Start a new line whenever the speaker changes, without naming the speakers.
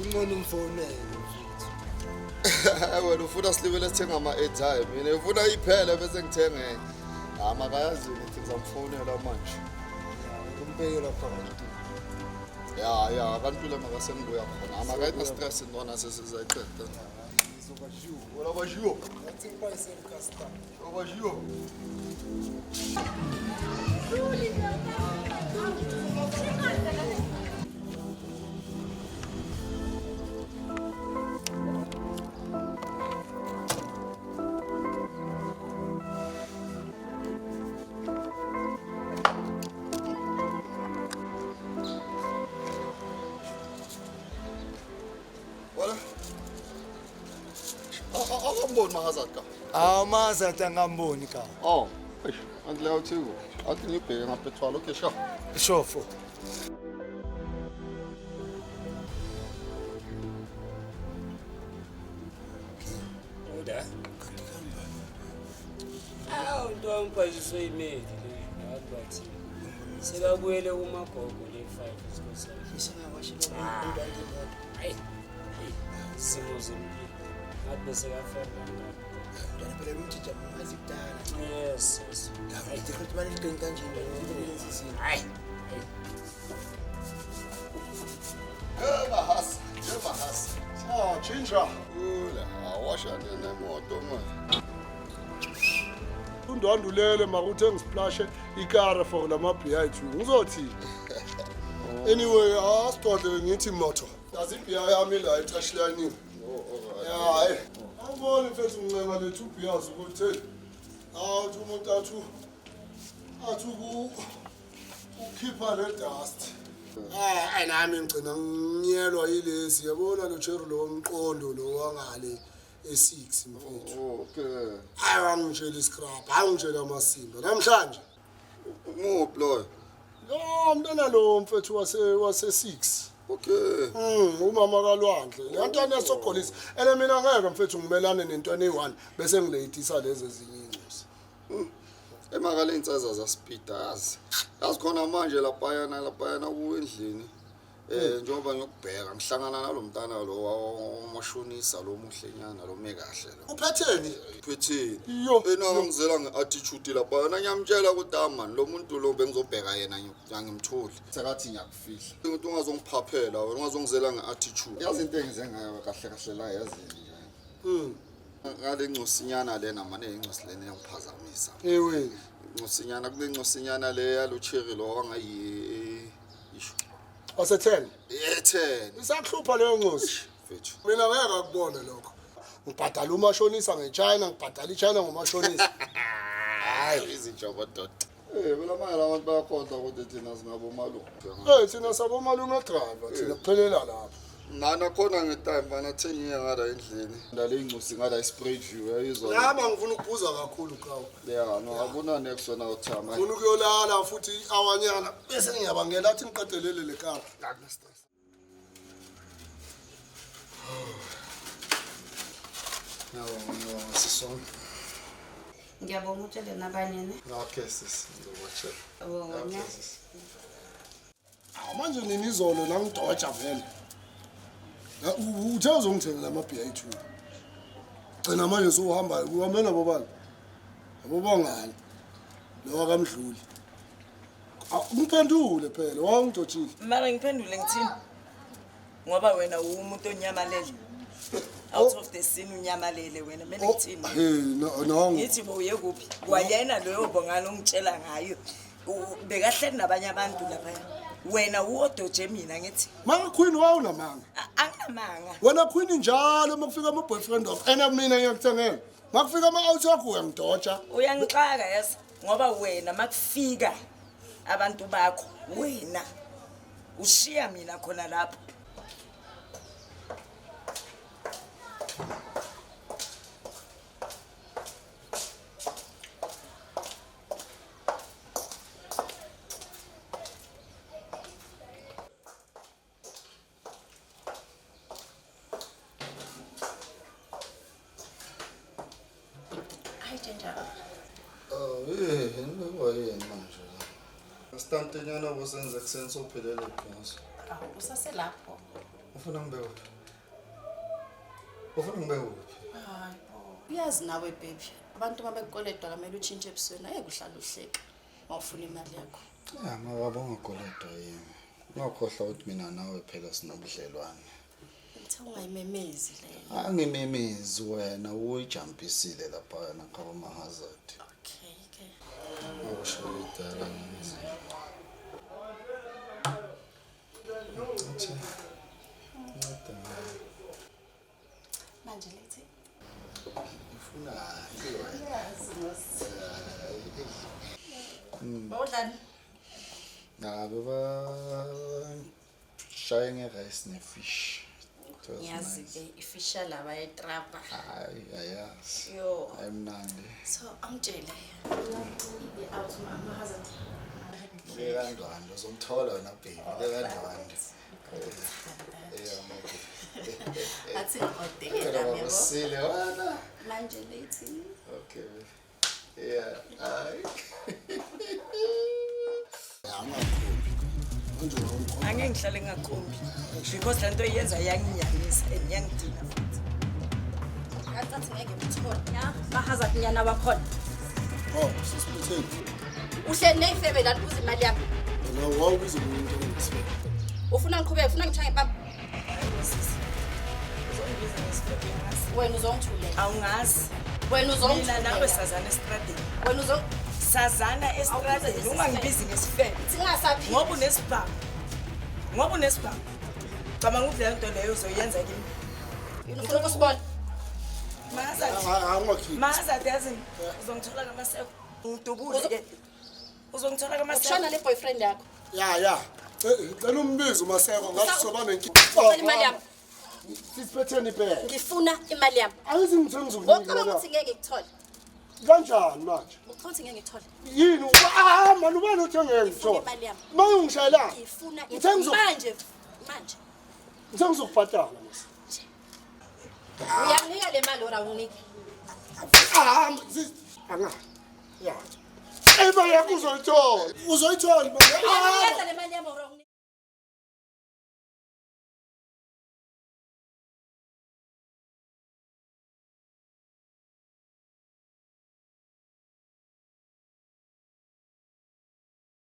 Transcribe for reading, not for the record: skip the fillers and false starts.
Kungcono umfonele mfethu.
Wena ufuna silibele sithenga ama-airtime, mina ufuna iphele bese ngithenga enye. Ah, makayazi ngithi ngizamfonela manje.
Umbeke lapha kaNtuli.
Ya ya, kaNtuli makasengibuya khona. Amakayina stress intwana sesizayiqeda.
Ngizobashiwo.
Wena bashiwo.
Ngathi ngibhayisele customer.
Bashiwo. Wala. Akamboni mahazard ka.
Awu mazat angamboni ka.
Oh, eish, angileyo uthiko. Athi ngibheke ngapethwala. Okay, sure.
Shofo.
Oda. Awu nto wami imedi le ngathi bathini. Sekabuyele kumagogo le 5 isikosana. Hayi. Isimo zempilo. Ngathi bese kafela kangaka.
Mntwana phela lo mjija ngazi kudala.
Yes.
Hayi, ukuthi baliqini kanje nje.
Hayi.
Hey mahas, hey mahas.
Ah, Ginger.
Ula, awasha nemoto manje.
Undwandulele makuthe ngisplashe ikara for lama BI2. Ngizothi. Anyway, asidodle ngithi moto. Yazi iBI yami la e-touch line. Ya, hayi. Awuboni mfethu ngincenga lethu BIs ukuthi hey. Awuthi umuntu athu athi ku ukhipha le dust. Eh, nami ngigcina nginyelwa yilezi yabona lo cherry lo mqondo lo wangale e6 mfethu.
Okay.
Hayi wangitshela iscrap, hayi ngitshela amasimba. Namhlanje
Muphi loyo?
lo mntwana lo mfethu wase 6.
Okay.
Umama kaLwandle. Le ntwana yasogolisa. Ene mina ngeke mfethu ngimelane nentwana eyi1 bese ngileyitisa lezi ezinye incosi.
Emakale insaza zaspeed yazi. Yazi khona manje laphayana laphayana kuwendlini. Njengoba ngiyokubheka ngihlangana nalomntana lo wamashonisa lo muhlenyana lo mekahle lo.
Uphetheni?
Phetheni.
Yo.
Ena ngizela ngeattitude laphayana ngiyamtshela ukuthi ah man lo muntu lo bengizobheka yena ngimtholi. Sekathi ngiyakufihla. Ukuthi ungazongiphaphela wena ungazongizela ngeattitude. Yazi into engize ngayo kahle kahle la yazi nje. Ngale ncosinyana lena mane incosi lena iyangiphazamisa.
Ewe.
Incosinyana kule ncosinyana le yalo cherry lo wangayi isho.
Wase 10.
Ye-10.
Isakuhlupha leyo ncosi.
Mfethu.
Mina ngeke akubone lokho. Ngibhadala umashonisa ngeChina, ngibhadala iChina ngomashonisa.
Hayi izinjobo doda. Phela manje abantu bayakhohlwa ukuthi thina singabomalume.
Thina sabomalume driver, thina kuphelela lapho.
Nana khona ngetime bana thengiye ngala endlini. Ndale incosi ngala ispray view yayizwa.
Lama ngifuna ukuphuza kakhulu kawu.
Yeah, no akuna next wena uthama.
Ngifuna ukuyolala futhi awanyana bese ngiyabangela athi ngiqedelele le kara. Akuna stress.
Ngiyabonga sisonke.
Ngiyabonga utshele nabanye ne.
Okay sis, ngizobatshela.
Bona.
Okay sis.
Manje nini izolo nangidoja vele. Uthe uzongithengela ama BI2. Gcina manje usuhamba uhambe nabo bani? Yabo bongani. Lo akamdluli. Ngiphendule phela, wawungidojile.
Mara ngiphendule ngithini? Ngoba wena uwumuntu onyamalele. Out of the scene unyamalele wena, kumele ngithini?
Hey, no no.
Ngithi bo uye kuphi? Kwayena loyo bongani ongitshela ngayo. Bekahleli nabanye abantu lapha. Wena uwodoje mina ngithi.
Manga Queen wawunamanga.
Anginamanga.
Wena Queen njalo uma kufika ama boyfriend wakho, ena mina ngiyakuthengela. Makufika ama out wakho uyangidoja.
Uyangixaka yes ngoba wena makufika abantu bakho wena ushiya mina khona lapho.
Hayi Ginger.
Yini manje? Sitantenyana bosenze kuseni sophelele phansi.
Awu usaselapho.
Ufuna ngibe kuphi? Ufuna ngibe kuphi?
Hayi bo. Uyazi nawe baby, abantu uma bekukoledwa kamele utshintshe ebusweni, ayeke uhlale uhleka. Mawufuna imali yakho.
Ya, mababa ungakoledwa yimi. Ungakhohlwa ukuthi mina nawe phela sinobudlelwane.
Ngithe ungayimemezi leyo.
Angimemezi wena uyijampisile lapha nakhaba hazard.
Okay ke.
Akusho idala ngizini. Athi. Nceda.
Manje lethi.
Ufuna wena.
Yazi mos. Bawudlani?
Ngabe ba shaye nge-rice ne-fish. It was
Ngiyazi
nice.
ke ifisha laba yetrapa.
Hayi, ayazi.
Yo.
Ayimnandi.
So angitshele. Out ama hazard.
Lekandwandwe uzomthola wena baby, lekandwandwe. Yeah, okay.
Athi ngiodeke
Phela
nami yabo.
babusile wena.
Manje lethi.
Okay. Yeah, hayi.
Angakhombi. Manje ungikhomba.
Angeke ngihlale ngingakhombi because le nto iyenza iyanginyanyisa and iyangidina futhi.
Ngathi ngeke ngikuthole. Ya, ma-hazard nyana wakhona.
Oh, sisiphetheni.
Uhleli neyifebe la ubuza imali yami.
Wena wawubiza umuntu ongesifebe.
Ufuna ngiqhubeke, ufuna ngithange baba.
Sisi, uzongibiza ngesifebe ngazi.
Wena uzongithulela.
Awungazi.
Wena
Mina
uzongithulela.
nawe sazana estradeni.
Wena uzong
Sazana estradeni, ungangibizi ngesifebe.
Singasaphili.
Ngoba unesibhamu. Ngoba unesibhamu. Cabanga ukuthi leyo nto leyo uzoyenza kimi.
Yini ufuna ukusibona?
Mahazard.
Angakhiphi.
Mahazard yazini uzongithola kamaseko. Ngidubule ke. Uzongithola kamaseko.
Ushana le boyfriend yakho.
Ya ya. Cela umbizo uMaseko ngathi soba nenkinga.
Ngifuna imali yami.
Sisiphetheni phela.
Ngifuna imali yami.
Angithi ngithe ngizokunika.
Ngocabanga ukuthi ngeke ngikuthole.
Kanjani manje?
Ngicabanga ukuthi ngeke ngikuthole.
Yini? Ah, mani ubani uthe ngeke
Ngifuna
ngithole?
imali yami.
Maye ungishayela.
Ngifuna
Ngithe ngizo
manje manje.
Ngithe ngizokubhadala mase.
Uyanginika le mali ora unginike.
Ah, anga. Ya. Eba yakho uzoyithola. Uzoyithola manje. Ah.